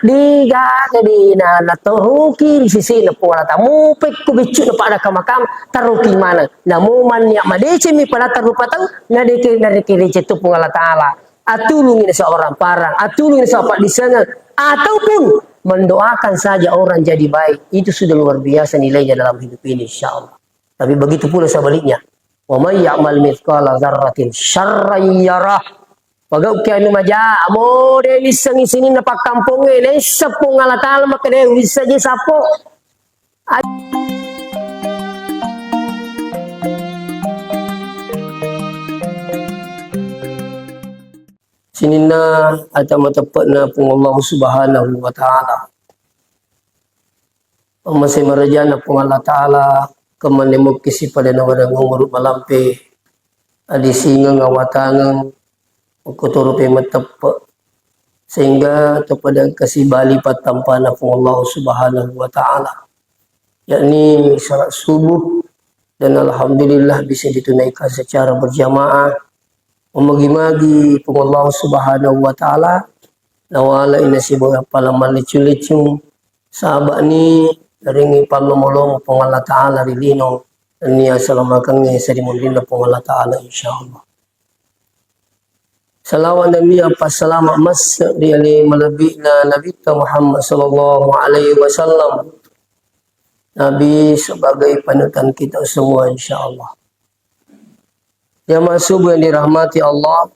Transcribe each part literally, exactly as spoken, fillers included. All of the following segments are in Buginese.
Degaga de na, natoruki ri sesena Puang Allah Ta'ala. Mupekko beccu'na pada kamakam, taruki maneng. Namo mannia madeceng mi pada tarupa tau, nadeke, nadeke receng tu Puang Allah Ta'ala. Atulungi nasaba orang parang, atulungi nasaba paddisengeng, ataupun mendoakan saja orang jadi baik. Itu sudah luar biasa nilainya dalam hidup ini, insya Allah. Tapi begitu pula sebaliknya. Wa may ya'mal mithqala dzarratin syarran yarah. Pagauke anu maja, amo de nissengi sininna pakkampongnge, naisseng Puang Allah Ta'ala makkeda, wissa je sappo. Ai- Sininna ata mateppe'na Puang Allah Subhanahu wa Ta'ala. Pamase marajana Puang Allah Ta'ala, kemmane mukki sipada nawarang umuru malampe, adisingeng awatangeng, makkutoro pe mateppe, sehingga topada engka sibali pattampana Puang Allah Subhanahu wa Ta'ala, yakni salat subuh, dan alhamdulillah bisa ditunaikan secara berjamaah. Mamagi-magi Puang Allah Subhanahu wa Ta'ala, nawalai nasibawai appalang malleccu-leccu, saba'ni narengngi pallomo-lomo Puang Allah Ta'ala ri lino nennia salamakengnge sarimunrinna Puang Allah Ta'ala, insyaallah. Salawat nennia passalama masse ri ale malebbi'na Nabitta Muhammad sallallahu alaihi wasallam. Nabi sebagai panutan kita semua, insyaallah. Jamaah subuh yang dirahmati Allah,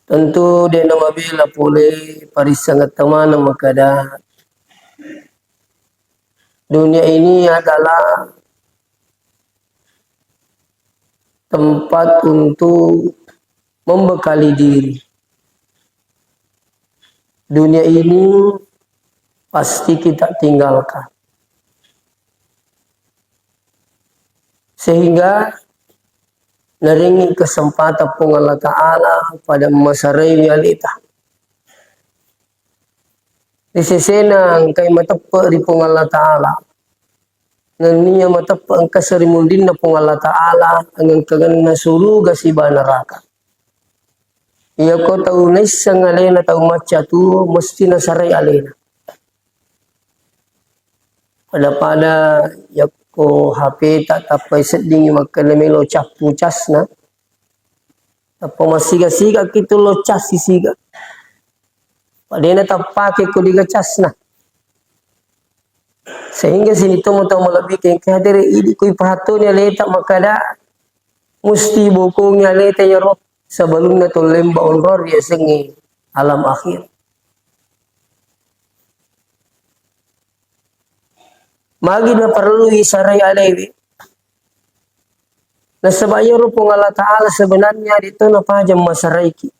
tentu de namabela pole parissengetta maneng makkeda, dunia ini adalah tempat untuk membekali diri. Dunia ini pasti kita tinggalkan. Sehingga narengngi kesempatan Puang Allah Ta'ala pada masaraiwi aleta. Ri sesena engkai mateppe ri Puang Allah Ta'ala. Nennia mateppe engka sarimunrinna Puang Allah Ta'ala, engka-engkangenna suruga siba neraka. Iyako tau naisseng alena tau macca tu, mesti nasarai alena. Pada-pada yakko H P ta tappai seddingi makkeda melo cappu casna. Tappa massiga-siga ki tu lo cas sisiga. Padena tappake ko diga casna. Sehingga sini tomo-tomo lebih kengke hadere idi kui pahattoni aleta makkeda musti bokongi aleta yaro sebelumna tollemba onror riasengi alam akhir. Magi naparellui sarai alewe? Nasaba iyaro Puang Allah Ta'ala sebenarnya de to napajang masaraiki.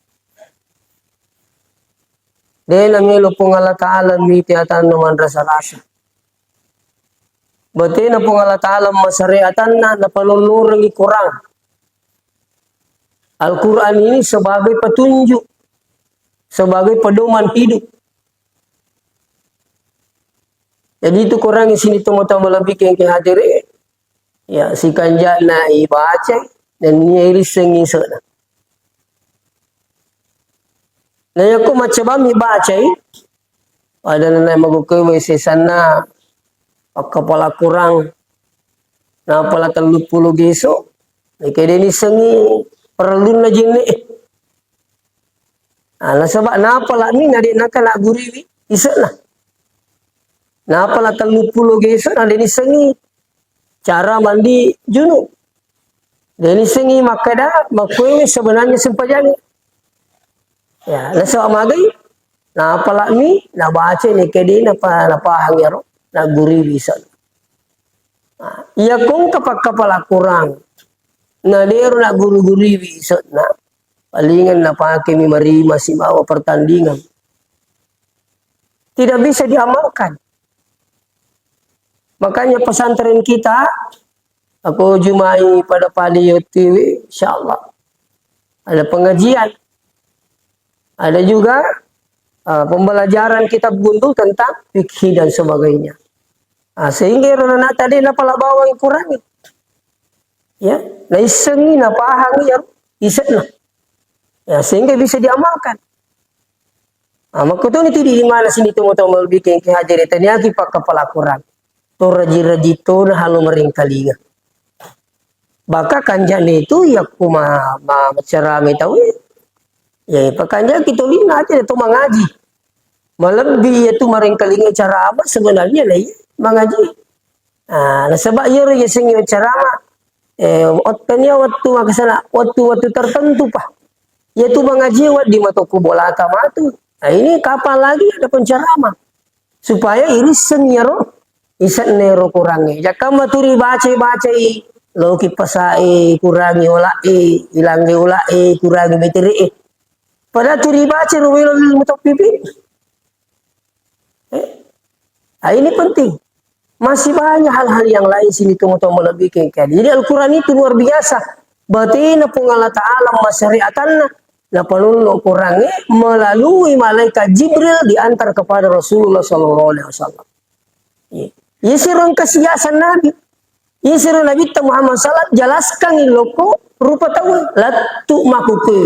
De namelo Puang Allah Ta'ala mite atanna manrasa-rasa. Betena Puang Allah Ta'ala masare atanna napalollorengi Quran. Al-Quran ini sebagai petunjuk, sebagai pedoman hidup. Jadi itu Quran isini tomo-tomo lebih kengke hadere. Ya, sikanjana ibacai, nennia irissengi ise'na. Na yakko maccabammi bacai, pada nana magukkewe sesanna pakkapala Quran, napala telluppulo geso, naike de nissengi parellunna jenne. Ah, nasaba napala'mi na de naka nagguriwi ise'na. Napala telluppulo geso na de nissengi cara mandi junub. De nissengi makkeda makkuewe sebenarnya sempajangnge. Ya, nasaba magai napala'mi nabaca neke de napa napahang yaro nagguriwi ise'na. Ah, iya kong kapal-kapal Quran na dero nagguru-guriwi ise'na. Palingan napakemi marima sibawa pertandingan. Tidak bisa diamalkan. Makanya pesantren kita, aku jumai pada padi yotiwi, insya Allah. Ada pengajian. Ada juga, uh, pembelajaran kitab gundul tentang fikih dan sebagainya. Ah, sehingga ero nanata de napala bawang Quran. Ya, naissengi, napahangi ya ise'na. Ya, sehingga bisa diamalkan. Nah, makkotoni tu di mana sini tau-tau malebbi kengke hadere taniaki pakkapala Quran. To raji-raji to na halo maringkalinga. Baka kanjane tu yakku ma, ma, macerame tau e. Ya, pakanjaki tolinna aja to mangaji. Malebbi ya tu maringkalinga carama sebenarnya na iya mangaji. Ah, nasaba iyaro yasengnge carama, eh, ot-, tania wettu makasana, wettu-wettu tertentu pa. Iya tu mangaji wedding matokko bolata matu. Nah, ini kapan lagi ada penceramah? Supaya irisseng iyaro, ise'na ero Qurangnge. Jakka maturi baca-bacai, loki pasae, kurangi ola'e, ilangnge ola'e, kurangi metere'e. Padahal turi baca ro welo ilmu toppipi. Eh? Ah, ini penting. Masih banyak hal-hal yang lain sini tau-tau malebbi kengke. Jadi Al-Quran itu luar biasa. Batena Puang Allah Ta'ala masyariatanna. Napanunno Qurangnge melalui malaikat Jibril diantar kepada Rasulullah sallallahu alaihi wasallam. Iya. Iya siro engka siasang Nabi. Iya siro Nabitta Muhammad sallallahu jelaskan lokko rupa tau. Lattu makuke.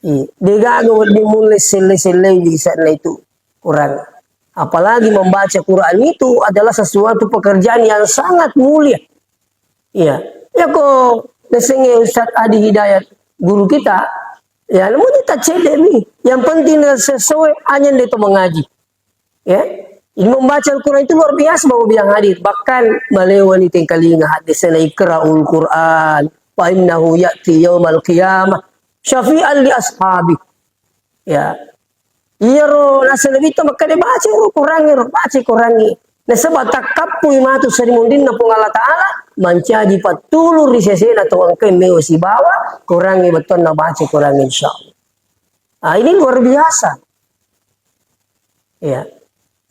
Iya. Degaga wedding mulle selle-selle bisa itu Quran. Apalagi membaca Quran itu adalah sesuatu pekerjaan yang sangat mulia. Iya. Ya ko nasengnge Ustaz Adi Hidayat guru kita, ya namun kita cedek mi. Yang penting sesuai hanya itu mengaji. Ya. Ini membaca Al-Quran itu luar biasa Bapak bilang hadir. Bahkan melewani tengkalinga hadisnya ikra'ul Quran fa innahu ya'ti yaumal qiyamah syafi'an li ashabi. Ya. Iyaro naseng Nabitta makkeda, "Baca ro Qurangnge ro, baca Qurangnge." Nasaba takkappui matu sarimunrinna Puang Allah Ta'ala, mancaji pattulung ri sesena tau engkae mewa sibawa Qurangnge bettuanna baca Qurangnge, insyaallah. Ah, ini luar biasa. Ya.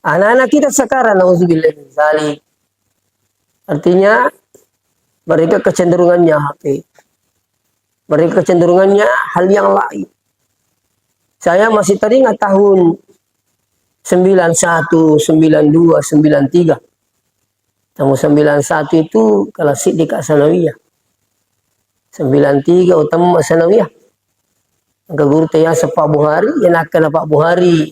Anak-anak kita sekarang, nauzubillah min zalik. Artinya, mereka kecenderungannya H P. Mereka kecenderungannya hal yang lain. Saya masih teringat tahun sembilan satu, sembilan dua, sembilan tiga. Tahun sembilan satu itu kelas siddi ka sanawiyah. Sembilan tiga utamma sanawiyah. Engka guru tayaseng Pak Buhari, ya nakkana Pak Buhari.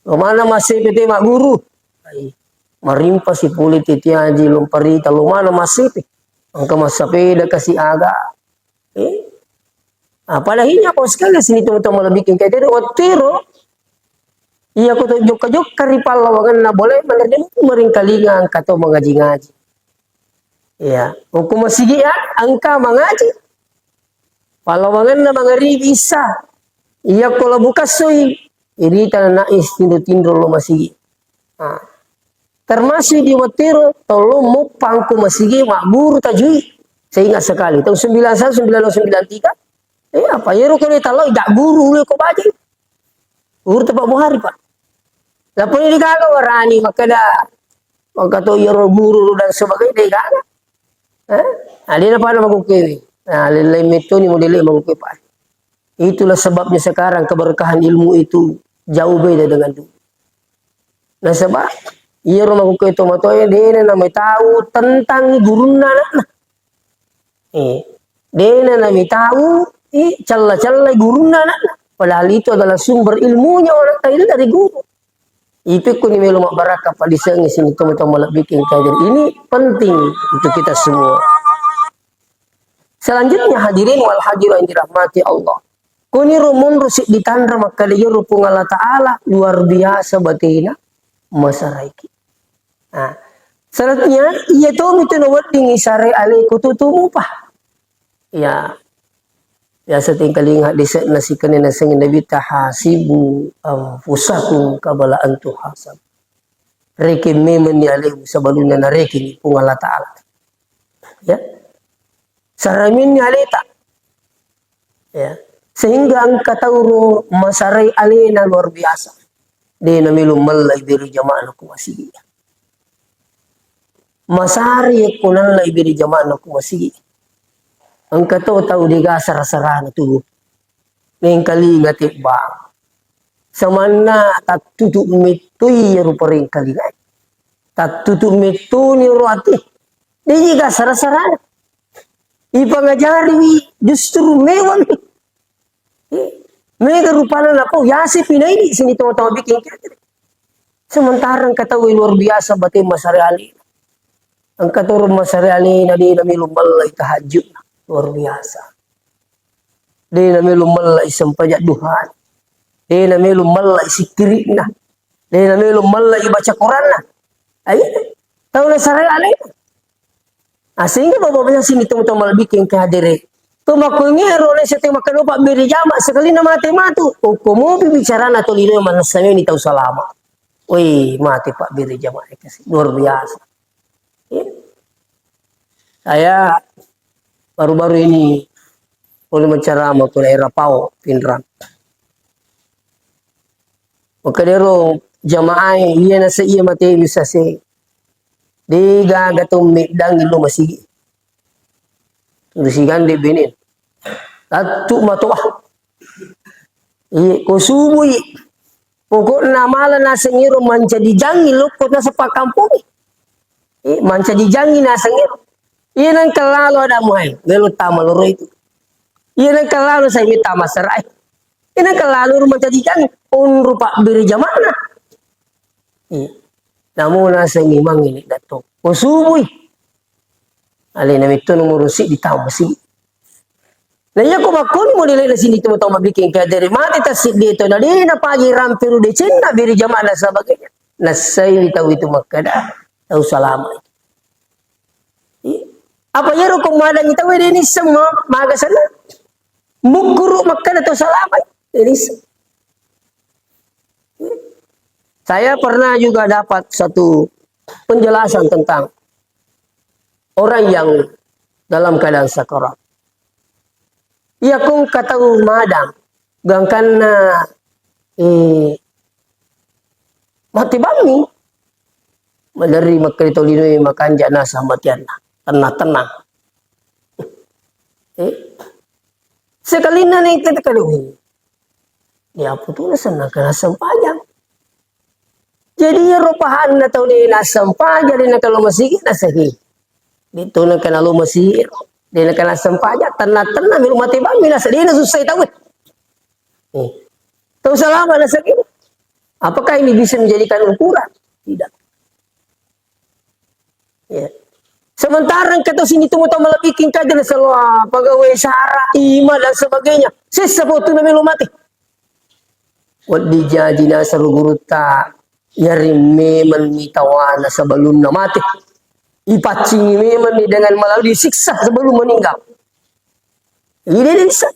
Lo mana massepe te magguru? Ai, marimpa sipuli titiaji lomparita, lo mana massepe? Engka massapeda kasi aga. Eh? Ah, pada akhirnya kau sekali sini teman-teman lebih kengkai tadi, wattiro, iya ko to jokka-jokka ri pallawangenna boleh menerjemah maringkalinga engka to mengaji-ngaji. Iya, hukum masigi ya, engka mengaji. Pallawangenna mangaribi isa. Iya ko labu kassoi, irita na nais tinro-tinro lo masigi. Ah. Termasuk di wattiro tolong muppangku masigi magguru tajui. Saya ingat sekali tahun sembilan satu, sembilan dua, sembilan tiga. Eh, apa iyaro ko tallo ida guru lo ko baji. Guru tempat Buhari, Pak. Lapani digaga warani makkeda maka to iyaro guru dan sebagainya digaga. Eh? Adena pada magukewi. Nah, lain-lain metoni modele magukewi, Pak. Itulah sebabnya sekarang keberkahan ilmu itu jauh beda dengan dulu. Nasaba iyaro makkukkuwe tomatoae dena namai tau tentang gurunna anakna. Eh, dena namai tau, eh, cella-cella gurunna anakna. Padahal itu adalah sumber ilmunya orang lain dari guru. Ipekko ni melo mabbarakka padisengi sini tomatoa malebbiking kadir. Ini penting untuk kita semua. Selanjutnya hadirin wal hadirat yang dirahmati Allah. Koniro monro siddi tanra makkeda iyaro Puang Allah Ta'ala luar biasa batena masaraiki. Nah, syaratnya iya tomi tu nawedding isare aleko tutu mupa. Ya, biasa tingkalinga dese'na sikane naseng Nabi tahasibu anfusakum qabla an tuhasab. Rekeng memenni alemu sebelumnya narekeng Puang Allah Ta'ala. Ya. Saraminni aleta. Ya. Sehingga engka tauro masarai alena luar biasa. De namelo mella iberi jama'na ku masigi. Masari ko nella iberi jama'na ku masigi. Engka to tau dega sara-sarana tubuh. Mengkalinga tebbang. Samanna tattutu mettui iyaro parengkalinga. Tattutu mettuni ro ati. Dejiga sara-sarana. Ipangajariwi justru mewami. Eh, Mega rupana napau, yasi pinaidi sini tau-tau bikin kira-kira. Sementara engka tau luar biasa bateng masare alena. Engka toro masare alena, de namelo mallai tahajudna. Luar biasa. De namelo mallai sempajang duha. De namelo mallai sikkiri'na. De namelo mallai baca Quranna. Ayo, tau nasare alena. Ah, sehingga bapak-bapak sini tau-tau malebbi engka hadere. Tu makkuingero le sete makkeda pabbere jama sekali na mate matu. Okko mopi bicarana tolino manessa meni tau salama. Woi, mate pabbere jama, eh, kasi. Luar biasa. Ya. Saya baru-baru ini boleh menceramah ke daerah Pao, Pinrang. Makkedaro jamaah e, iya nase iya mate bisa se. De gaga to meddang illo masigi. Terus sigande bene. Lattu matoa. Iya, ko subui. Pokokna mala naseng iro mancaji jangi lokko naseng pakkampongi. Eh, mancaji jangi naseng iro. Iya nengka lalo ada muhai, melo tama loro itu. Iya nengka lalo saya minta masarai. Iya nengka lalo rumah caji jangi. Onro pabbere jamana. Iya. Namu naseng imang ini dato. Ko subui. Alena metto nomoro siddi tau masi. Na iya ko makkoni modele na sini tau-tau mabbiking engka hadere mate tassiddi to na de napaji rampe ru decenna beri jamaah dan sebagainya. Nassai tau itu makkeda tau salama. Iya. Apa yero ko madangi tau de nisseng ma-, maga sana. Mukkuru makkeda tau salama. De nisseng. Saya pernah juga dapat satu penjelasan tentang orang yang dalam keadaan sakarat. Iya kong katau madang, gangkanna, eh, mati bammi. Maderri makkeda tolino makanja naseng matianna. Tenang-tenang. Eh, sekalinna nih kita kadung. Dia apa tuh senang kena sempajang. Jadi, iyaro pahanna tau de nassempajang, de nakalo masigi, nasehi. De to nakana lo masigi, de nakana sempajang, tenna-tenna, melo mate bammi, nasa-, de nasussai tau, eh. Eh. Tau salama, nasehi. Apakah ini bisa menjadikan ukuran? Tidak. Ya. Sementara engka to sini tu mutong malebbiking kaja na saloa, pegawai sara, ima dan sebagainya. Sessa foto na melo mate. Wedding jaji naseng gurutta, yari memang mi tawana sebelumna mate. Ipaccingi memang ni dengan melalui disiksa sebelum meninggal. Ini bisa.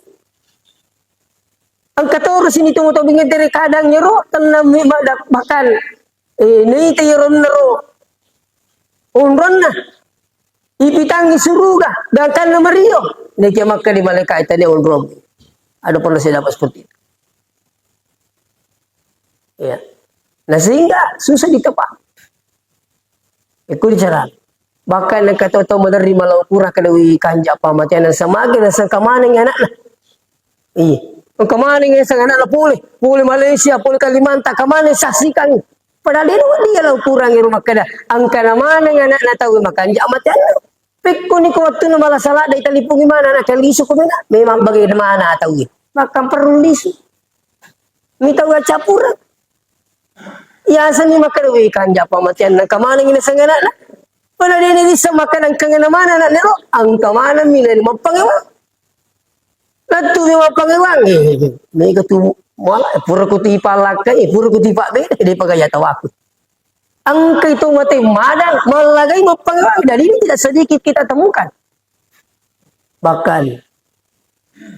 Engka toro sini tu mutong bingin dari kadang nyero, tenang mi bahkan Eh, naita iyaro onnaro onronna. Ipitangngi suruga, gangkanna mario. Nakia makkeda malaikat, tania onrong. Ada pernah saya dapat seperti itu. Ya. Nah, sehingga susah ditebak. Ikut cara. Bahkan engka tau-tau maderri malau kurang kedawi kanja pamatean, naseng magi, naseng engka maneng anakna. Iya. Engka maneng naseng anakna pole, pole Malaysia, pole Kalimantan, engka maneng saksikan. Padahal de wedding lau kurang ero makkeda, engka na maneng anakna tau makanja mateanna. Pekkoni ko wettunna mala sala dai talipungi mana anak lisu ko mena. Memang bagaimana tau. Bahkan perlu lisu. Mitau cappureng. Yaseng ni makkeda, "Wih, kanja pamateanna, engka manengi naseng anakna." Pada de nisseng makkeda engka na maneng anakna ro, engka maneng mi na mappangewang. Lettu mi mappangewang, eh, mega tu mala, pura ku tipa lakkai, pura ku tipa bene, de pagaya tawaku. Engka itu mate madang, mallagai mappangewang, dan ini tidak sedikit kita temukan. Bahkan,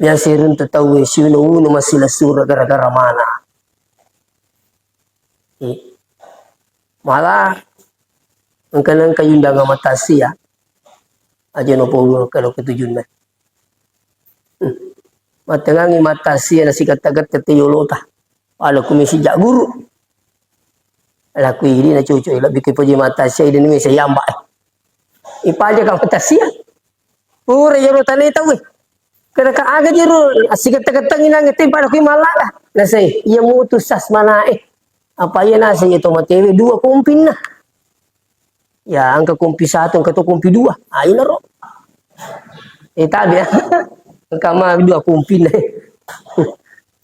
biasa runtu tau siuno-uno masih lesura gara-gara mana. Eh. Malah, engka nengka yundang matasia. Aja no polo kalo ketujunna. Hmm. Matengangi matasia na sigetta-getta te yolota. Pada kumisi jak guru. Laku ini na cucu, lebih ke poji matasia, ini mi saya ambak. Ipaja ka matasia. Pura iyaro tane tau, eh. Kada ka aga jero, asigetta-gettangi nange tempa da kui malaga. Nasai, iya mutu sas mana, eh. Apa iya nasai iya to matewe dua kompinna. Ya, engka kompi satu, engka to kompi dua. Ah, ina ro. Eh, tabe, ya. Engka ma dua kompinna, eh.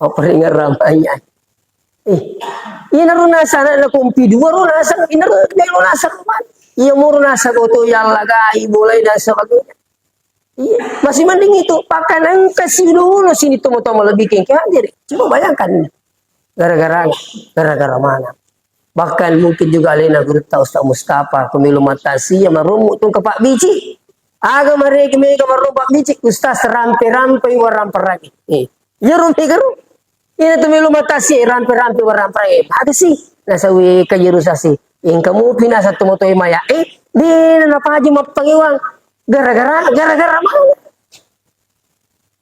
Papparingngerang manynyai. Eh, inaro nasang na kompi dua ro nasang, inaro melo nasang. Iya moro nasang oto yallagai bolai dan sebagainya. Iya, masih mending itu. Bahkan engka si dulu sini tomo-tomo lebih kengke hadir. Coba bayangkan. Gara-gara, gara-gara mana? Bahkan mungkin juga alena gurutta Ustaz Mustafa, ko melo matasi ya marommu tungke Pak Bici. Aga mareki mega marommu Pak Bici, Ustaz rampe-rampe waramparagi. Eh, iya ro mega ro. Ina tu melo matasi rampe-rampe waramparagi. Ada sih. Nasawi kajiru sasi. Engka mupi nasa tomo-tomo maya. Eh, dena napaji mappangewang. Gara-gara, gara-gara mana?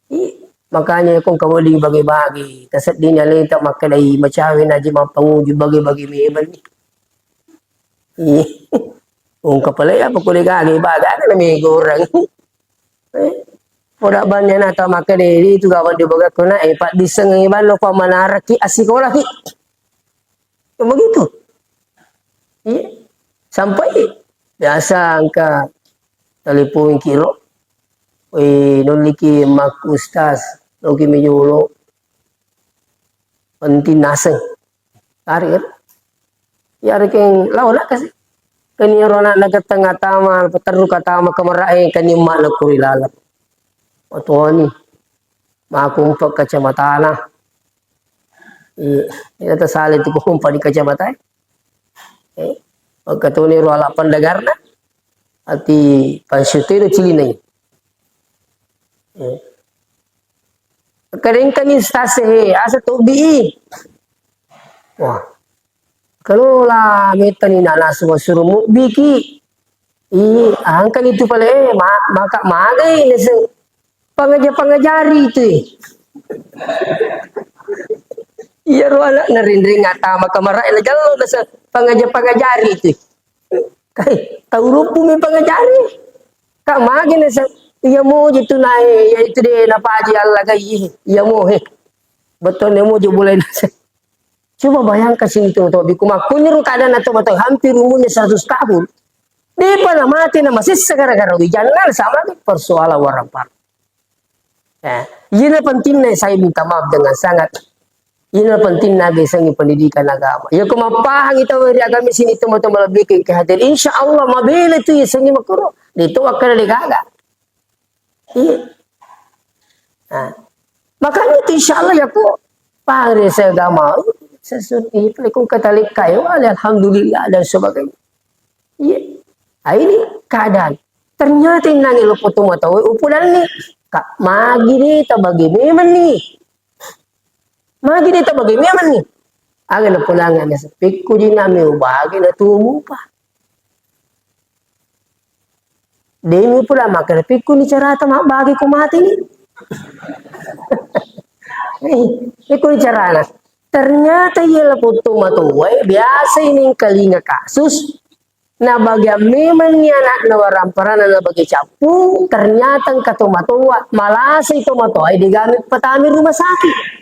Ih, makanya ko engka wedding bage-bage, taseddini aleta makkedai macawe naji mappanguju bage-bage memang ni. Ih, engka pale apa ko de gage baga na megorang. Eh, poda bannya nata makkeda itu gawang di baga kona, eh, paddissengngi ballo pamanaraki assikola ki. Begitu. Iya. Sampai biasa engka telepon kiro. Weh, nulliki makku Ustaz, loki mi jolo. Penting naseng. Tarik kan? Ya rekeng lawan nak kasih. Kan iyaro anak nagetteng atama, peterru katama kemerae kan imma nakuri laleng. Otuani. Makumpa kacamatana. Iya, iya tasala itu kumpa di kacamata. Eh, makkatoni ro ala pandagarna. Ati pansutero cilinai. Eh. Kadengkani stase he, asa tobi. Wah. Kalola metani nana suwa suru mubbiki. Ih, angkani tu pale, eh, ma-, maka magai naseng pangaja-pangajari tu, eh. Iyaro anak narinring atama kamara, eh, najallo naseng pangaja-pangajari tu. Kai, tau luppu mi pangajari. Kak magi naseng, iya moji tu nae, iya itu de napaji Allah kai, iya mo he. Betul ne moji boleh naseng. Coba bayangkan sini tu, to, biku makkuniro keadaan atau betul hampir umurnya seratus tahun. Depa na mati na masessa gara-gara wijanna sama persoalan warang parah. Eh, iyana pentingna saya minta maaf dengan sangat. Iyana pentingna aga isengi pendidikan agama. Ya ko mappahangi tau ri agama sini tu, to, lebih ke hadir. Insya Allah mabela tu isengi makuro. Itu wakil de gaga. Iya. Nah, makanya itu insya Allah ya ko pare saya agama. Sesuatu itu ku katalika ya, wale, alhamdulillah dan sebagainya. Iya. Nah, ini keadaan. Ternyata yang nangis lo foto mata, upu dan nih. Kak, magi nih, tabagi memang nih. Magi de tabagi memang ni. Aga na pulangngi na sepikku ji nami ubagi na tumu pa. Demi pula maka pikku ni carata mabbagi ko mati ni. Eh, pikku ni carana. Ternyata iya laputtu matoa e biasa ini kalinga kasus. Nabagiang memanni ana'na waramparanna nabagi cappu, ternyata engka tomatoa, malasai tomatoae degaga patama rumah sakit.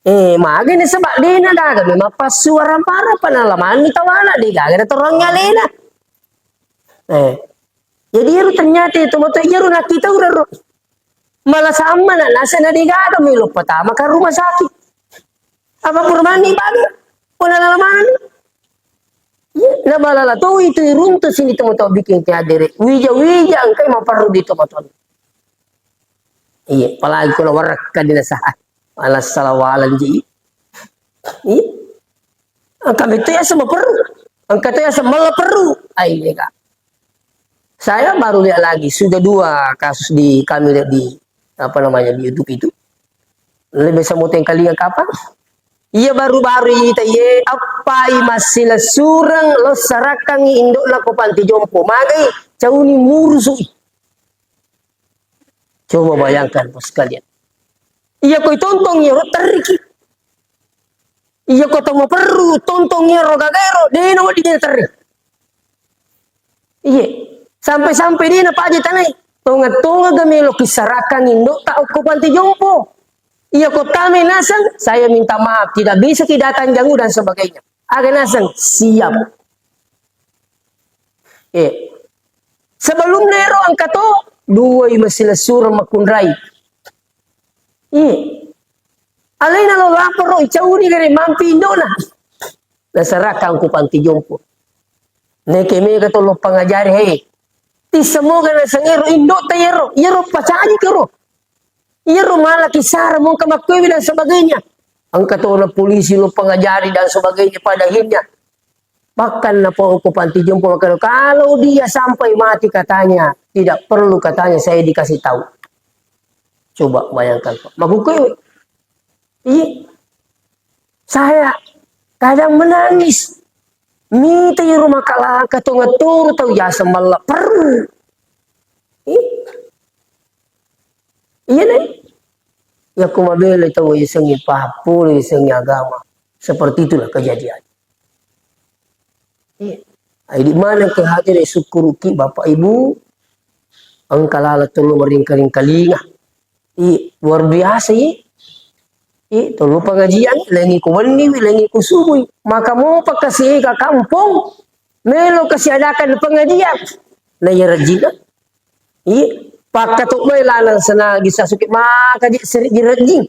Eh, magai nasaba dena gaga memang passu waramparang, apa nalamanni tawana, degaga natorangi alena. Eh, jadi ero ternyata tomatoa iyaro nakkita uraro. Malasai mana naseng na degaga melo patama ka rumah sakit. Apa pura mani baga? Pona nalamanni. Iya, nabalala to itu iruntu sini tomatoa bikin ke hadere. Wija-wija engkai maparru di tomatoa. Iya, apalagi kalau warakka di nasaha. Malah salah walan ji. Iya. Engka metto yaseng maperru. Engka to yaseng mala perru. Ai, iya, Kak. Saya baru lihat lagi, sudah dua kasus di kami lihat di, apa namanya, di YouTube itu. Lebih semuteng kali yang kapan? Iya, baru-baru ini, iya, appai masila surang lo sarakangi indokna ko panti jompo. Magai cauni murusui. Coba bayangkan, Bos sekalian. Iya, koi tontong iya, ro terriki. Iya, ko to maperru, tontong iyaro gagaero, de nawedding de terri. Iye, sampai-sampai de napaja tanai. Tonga-tonga ga melo kisarakan indo ta okko panti jompo. Iya, ko tame naseng, saya minta maaf, tidak bisa ki datang jangu dan sebagainya. Aga naseng, siap. Eh, sebelum nero angka to, duai masila surang makunrai. Iye. Alena lo laporo, icauni gare mampi indona. Naserakang ku panti jompo. Neke mega to lo pangajari, he. Tissemoga nasengero indo ta yero, yero pacaji kero. Iyaro mala kisara mongka makkuewi dan sebagainya. Engka tona polisi lo pengajari dan sebagainya. Pada akhirnya, bahkan napo ko panti jompo makkeda, "Kalau dia sampai mati," katanya, "tidak perlu," katanya, "saya dikasih tahu." Coba bayangkan, Pak. Makkuewi. Iya. Saya kadang menangis. Mita iro makalaka to ngaturu tau jasa malla perru. Iya. Iya, Nek. Yakko mabela tau yasengnge pahappolo, yasengnge agama. Seperti itulah kejadian. Iya. Ai, di mana ke hadir sukkuruki Bapak Ibu, engka lala tolo meringkaling kalinga. I, luar biasa, i. I, tolo pengajian, lengi ku wenni, lengi ku subui. Maka mopa kasi ka kampung, melo kasi adakan pengajian. Na iya rajina. Iya, pakka to mai laleng senagi sasuke maka di seri di rejing.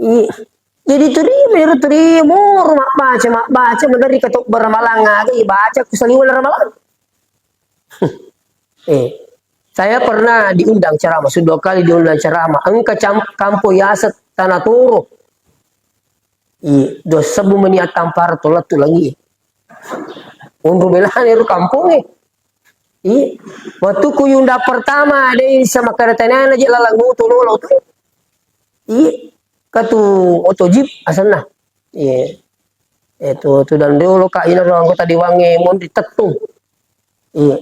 Iya. Jadi turi, baru turi, moro mabbaca, mabbaca, maderri ka to beramalang aga, iya, baca ku saliweng ramalang. Eh, saya pernah diundang ceramah, sudah dua kali diundang ceramah. Engka cam-, kampo yaseng Tanah Toro. Iya, dua sebbu meni attampar tola tulangi. Onro belane ro kampongnge. Iya. Waktu ku yunda pertama, de' isa makkeda tanana je lalang oto lolo tu. Iya. Katu oto jeep asenna. Iya. Eh, tu, tu dan dulu ka ina ro anggota dewangnge monri tettung. Iya.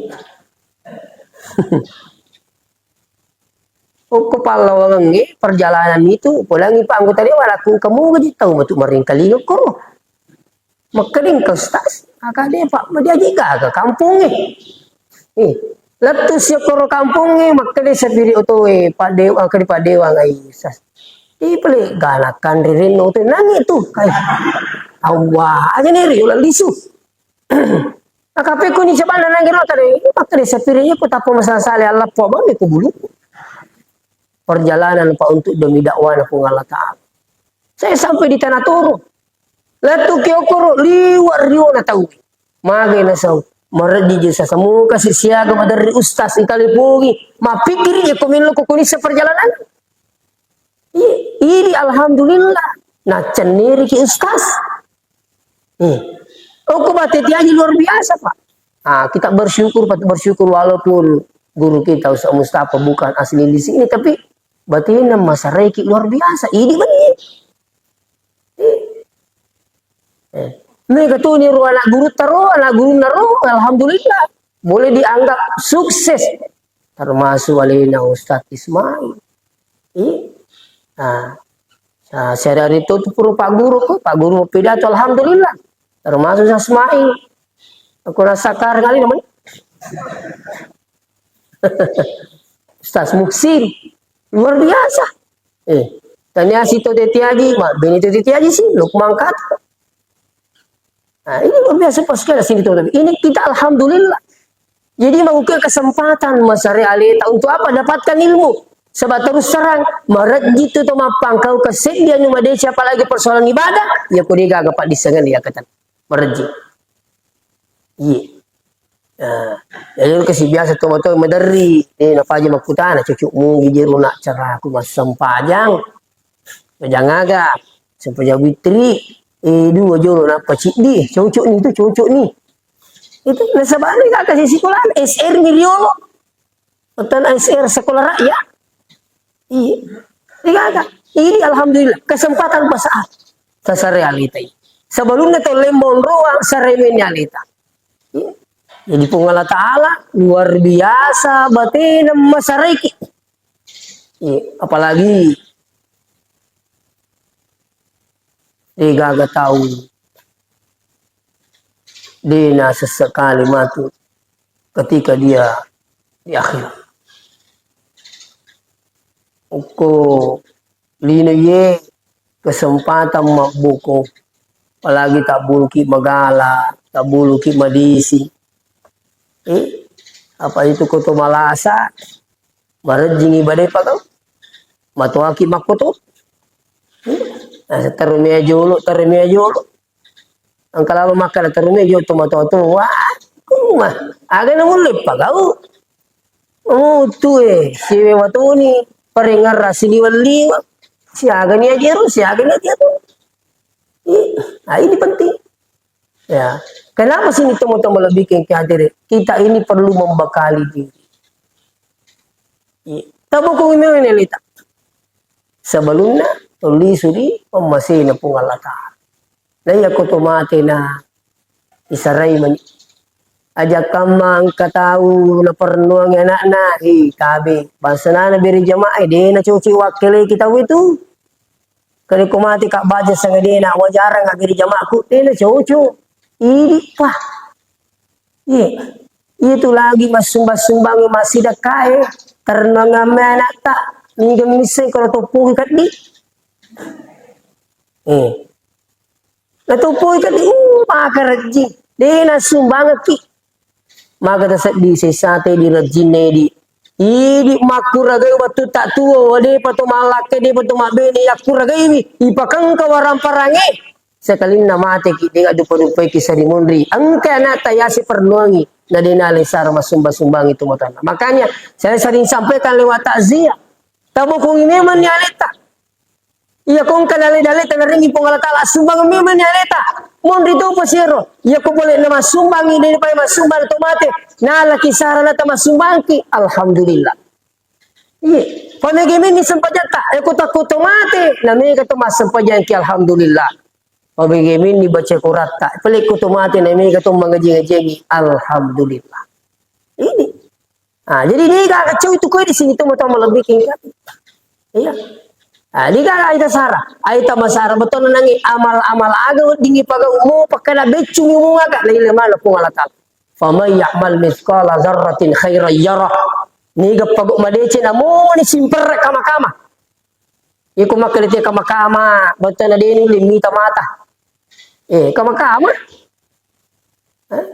Okko pallawangengnge perjalanan itu, podangi pa anggota dewan, aku kamu gaji tau matu maringkalinga koro. Makkeding ke ustaz, aka de' Pak, madiaji gaga kampongnge. Eh, lettu siokoro kampongnge, makkede sapiri otoe, Pak Dewa, makkede Pak Dewa ngai ustaz. Ipele gana kanrirenno otoe, nangi tu, kai. Awwa, aja ne ri, ulang lisu. Nakape kuni coba nanang gero tadi, makkede sapiri ko tappa masala-sala Allah po bang ko bulu. Perjalanan Pak untuk demi dakwahna Puang Allah Ta'ala. Saya sampai di Tanah Toro. Lettu ki okoro liwa' riona tau. Magai nasau. Mareddi je sasamu kasi siaga maderri ustaz i kalipungi. Mapikkiri je ko mello ko kunissa perjalanan. Iya, idi alhamdulillah. Nacenniri ki ustaz. Hmm. Okko bate tiaji luar biasa, Pak. Ah, kita bersyukur, Pak, bersyukur walaupun guru kita Ustaz Mustafa bukan asli di sini, tapi batinna masaraiki luar biasa. Idi bani. Eh. Mega tu ni ro anak guru taro, anak guru naro, alhamdulillah. Boleh dianggap sukses. Termasuk alena Ustaz Ismail. Iya. Nah, sa-, sehari-hari itu, tu pura Pak Guru, Pak Guru pidato, alhamdulillah. Termasuk Ustaz Ismail. Aku rasa kar kali namanya. Ustaz Muhsin. Luar biasa. Eh, tania si to tetiaji, Mak, bini to tetiaji sih, Lukman Kata. Nah, ini luar biasa pas sekali sini, teman-teman. Ini kita alhamdulillah. Jadi, membuka kesempatan masare aleta untuk apa? Dapatkan ilmu. Sebab terus terang, marejji tu to mappangkau keseddi anu madeceng, apalagi persoalan ibadah, ya kode gaga Pak disengan dia kata. Marejji. Iya. Nah, jadi lu kasi biasa to mato maderri, eh, napaja makkutana, cucuk mugi jero nak ceraku massempajang. Pajang aga, sempajang witri, eh, dua jolo nappa ciddi, cocok ni tu, cocok ni. Itu nasaba ni kaka si sekolah, S R ni riolo. Otan S R sekolah rakyat. Iya. Iya kaka. Ini alhamdulillah, kesempatan pasaat. Sasare alita. Sebelumnya to lembong roang, saremeni alita. Iya. Jadi Puang Allah Ta'ala luar biasa batena masareki. Iya. Apalagi de gaga tau de nasessekali matu ketika dia di akhirat. Okko lino ye kesempatan mabbuko, apalagi tabbuluki magala, tabbuluki madisi. Eh, apa itu koto malasa, marejjingi badai pakau, matoaki makkoto. Eh, Nah, terumia jolo, terumia jolo. Engka lalo makkeda terumia jolo to matoa-toa. Wah, kuma. Aga na mulle pagau. Oh, tu eh, siwe watoni, parengerra siliwang-liwang. Siaga ni ajero, siaga ni ajero. Iya, ah, ini penting. Ya, kenapa sini teman-teman lebih ke hadir? Kita ini perlu membekali diri. Iya. Tabokong memang ini lita. Sebelumnya, tuli suri, pemmasina Puang Allah Ta'ala. Na iya ko to mate na isarai mani. Aja kamma engka tau naparennuang anakna, hi, tabe. Bangsana na beri jamaah, eh, de na cocok wakkele kita itu. Kali ko mate ka baca sangadena wajarang abberi jamaahku, de na cocok. Idi pa. Iya. Itu lagi massumbang-sumbangi massidakkae, karenna ngamme anakta, niga misseng kalau toppoki kaddi. Eh. Natoppoki kaddi, uh, maka rejji. De na sumbangekki. Maka taseddi sessate di rejjinna edi. Idi makkuragai wettu tak tuo, depa to mallakkai, depa to mabbene, yakkuragaiwi, ipakengka warang parange. Sekalinna mateki, de ga dupa-dupaiki sari monri. Engka anakta yase pernuangi, na de nalesara massumbang-sumbangi tu matanna. Makanya, saya sering sampaikan lewat takziah. Tabokongi memang ni aleta. Iya ko engka dalle-dalle tanarengi Puang Allah Ta'ala, sumbang memang ni aleta. Monri topa sero. Iya ko pole na massumbangi, de pa massumbang to mate. Nalaki sara na ta massumbangki. Alhamdulillah. Iya. Pamege menni sempajatta, eh, ko takko to mate, na mega to massempajangki, alhamdulillah. Pamege menni baca Quratta, pele ko to mate, na mega to mangaji-ngajiangi, alhamdulillah. Ini. Ah, jadi de gaga cau itu kue di sini tu mata malebbi tingkat. Iya. Ah, de gaga aita sara, aita masara betul nangi amal-amal aga weddingi pagau mo pakkada beccu ni mo aga, na ile mana Puang Allah Ta'ala. Faman ya'mal mithqala dzarratin khairan yarah. Niga pago madeceng namoni simperre kama-kama. Iko makkalite kama-kama, battana deni ulle mita mata. Eh, kama-kama. Eh?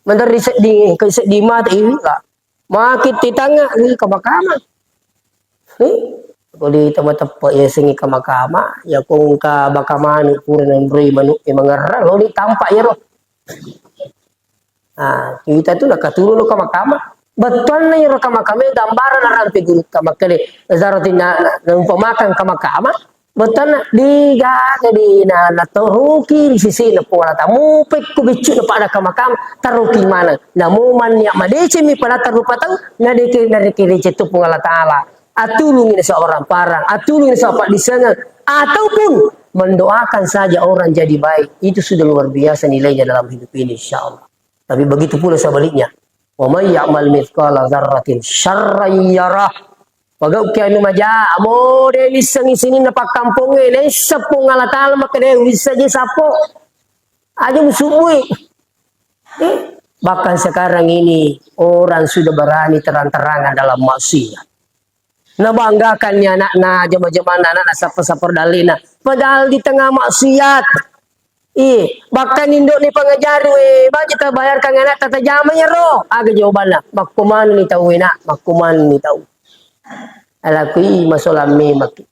Menteri seddi, ke seddi mata ini lah. Makin titanga ni kama-kama. Eh? Ko di tempat-tempat ya sengi kama-kama, ya ko engka baka manu pura nanroi manu e mangerra, lo ni tampak ya ro. Ah, kita tu nakaturu lo kama-kama. Bettuanna iyaro kama-kama gambaran narampe gurutta makkeda, zarati na, na, naumpamakan kama-kama. Bettuanna digaga di na, natoruki di sisi na Puang Allah Ta'ala. Mupekku biccu na pada kama-kama, taruki maneng. Namu manniak madeceng mi pada tarupa tau, na deke, na deke receng tu Puang Allah Ta'ala. Atulungi na seorang parang, atulungi na seorang paddisengeng, ataupun mendoakan saja orang jadi baik. Itu sudah luar biasa nilainya dalam hidup ini, insya Allah. Tapi begitu pula sebaliknya. Wa may ya'mal mithqala dzarratin syarran yarah. Pagauki anu maja, amo de wissengi sininna pakkampongnge, naisseng Puang Allah Ta'ala makkeda wissa je sappo. Aja musubui. Eh, bahkan sekarang ini orang sudah berani terang-terangan dalam maksiat. Nabanggakanni anakna, jama-jamanna, anakna sappa-sappa ri dallena. Padahal di tengah maksiat. Ih, bahkan indokni pangajari, we, baja tabayarkan anakta tajama iyaro. Aga jawabanna? Makkumanenni tau, we, nak, makkumanenni tau. Alakui masolang memaki.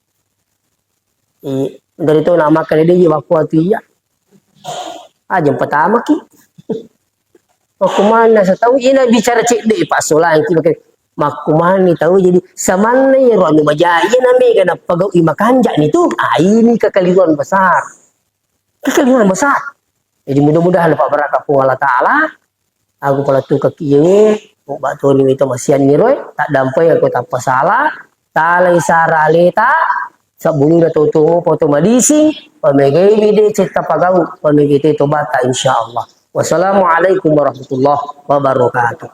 Eh, dari tu nak makan dia je waktu tu iya. Aja patamaki. Makkumana sa tau ina bicara cedde, Pak, solangki, pakai makkumani tau jadi samanna iyaro anu maja, iya na mega napagau i makanja ni tu. Ah, ini kekeliruan besar. Kekeliruan besar. Jadi mudah-mudahan Pak, berkah Puang Allah Ta'ala. Aku pala tu kaki iye, mubba toni wita masian ni roe, tak dampai aku tanpa salah. Talai sara aleta, sabbuluna toto mopa to madising, pamegai mi deceng tapagau, pamegai te tobata, insyaallah. Wassalamualaikum warahmatullahi wabarakatuh.